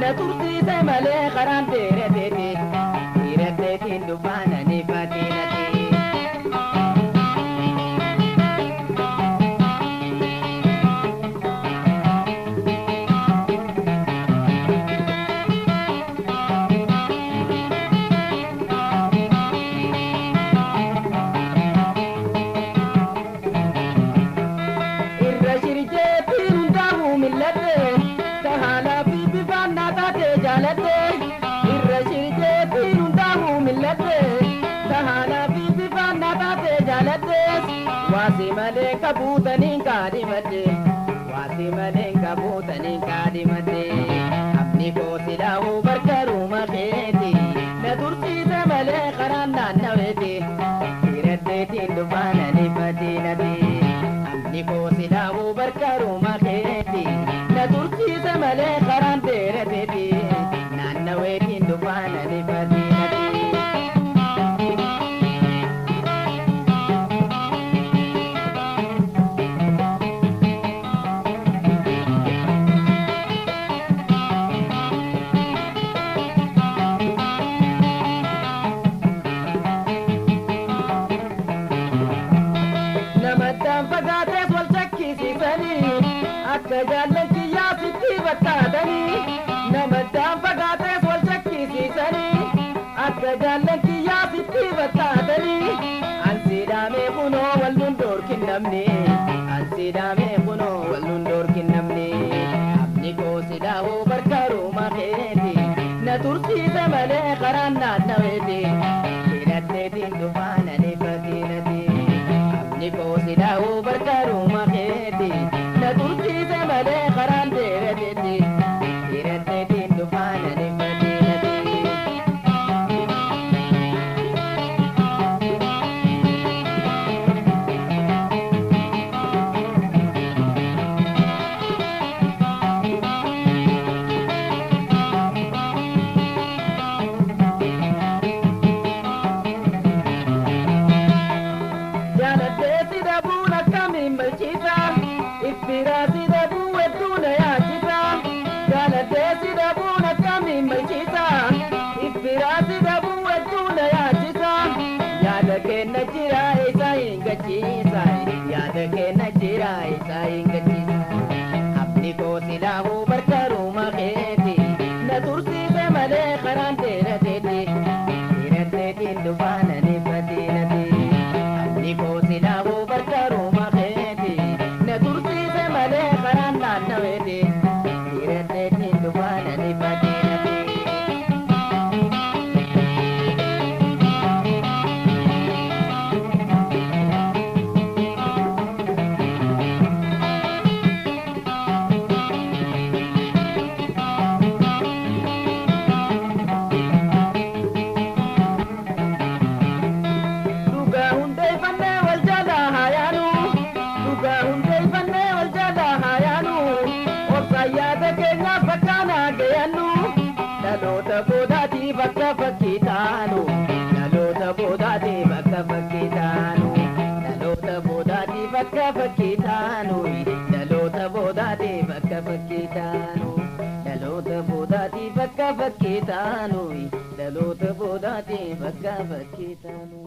Na tursiise malee karaan dheerateeti dhiiratteetiin dhufaananii fatiinati. Irra shirjeetiin hundaa'uu milladhe tahaala fi bifaan naa taate jaaladhe. Irra shirjeetiin hundaa'uu milladhe tahaala fi bifaan naa taate jaaladhe. Waasi malee kabuutaniin kaadhimadhe waasi malee kabuutaniin kaadhimadhe. Abni koo silaa'uu barkaruma keeti na tursiise malee karaan naannaweeti dhiiratteetiin dhufaananii fatiinati. Amni koo silaa'uu barkaruma keeti na tursiise malee karaan dheerateeti naannaweetiin dhufaananii fatiinati. Namattaan fagaatees wal shakkisiisanii akka jaallan kiyyaa sitti bakkaatanii. Namattaan fagaatees wal shakkisiisanii akka jaallan kiyyaa sitti bakkaatanii. Ansiidhaamee kunoo wal nun dhorkin namni ansiidhaamee kunoo wal nun dhorkin namni. Abni koo silaa'uu barkaruma keeti na tursiise malee karaan naannaweeti hidhatteetiin dhufaananii fatiinati. Abni koo silaa'uu barkaruma keeti na tursiise malee karaan dheerateeti hidhatteetiin dhufaananii fatiinati. Jaalatee si dhabuun akkamiin malchiisa? Iffiraa si dhabuu hedduu na yaachisa. Jaalatee si dhabuun akkamiin malchiisa? Iffiraa si dhabuu hedduu na yaachisa. Yaada kenna jira isa hin gachiisa. Yaada kenna jira isa hin gachiisa. Abni koo silaa'uu barkaruma keeti na tursiise malee karaan dheerateeti dhiiratteetiin dhufaananii fatiinati. Abni koo silaa'uu barkaruma keeti na tursiise malee karaan naannaweeti dhiiratteetiin dhufaananii fatiinati. Dhugaa hundeeffannee wal jalaa haa yaanu. Dhugaa hundeeffannee wal jalaa haa yaanu. Obsaan yaada keenyaaf bakka naa gayannu. Dhaloota boodaatiif akka fakkii taanu. Dhaloota boodaatiif akka fakkii taanu. Dhaloota boodaatiif akka fakkii taanu. Dhaloota boodaatiif akka fakkii taanu. Dhaloota boodaatiif akka fakkii taanu. Dhaloota boodaatiif akka fakkii taanu.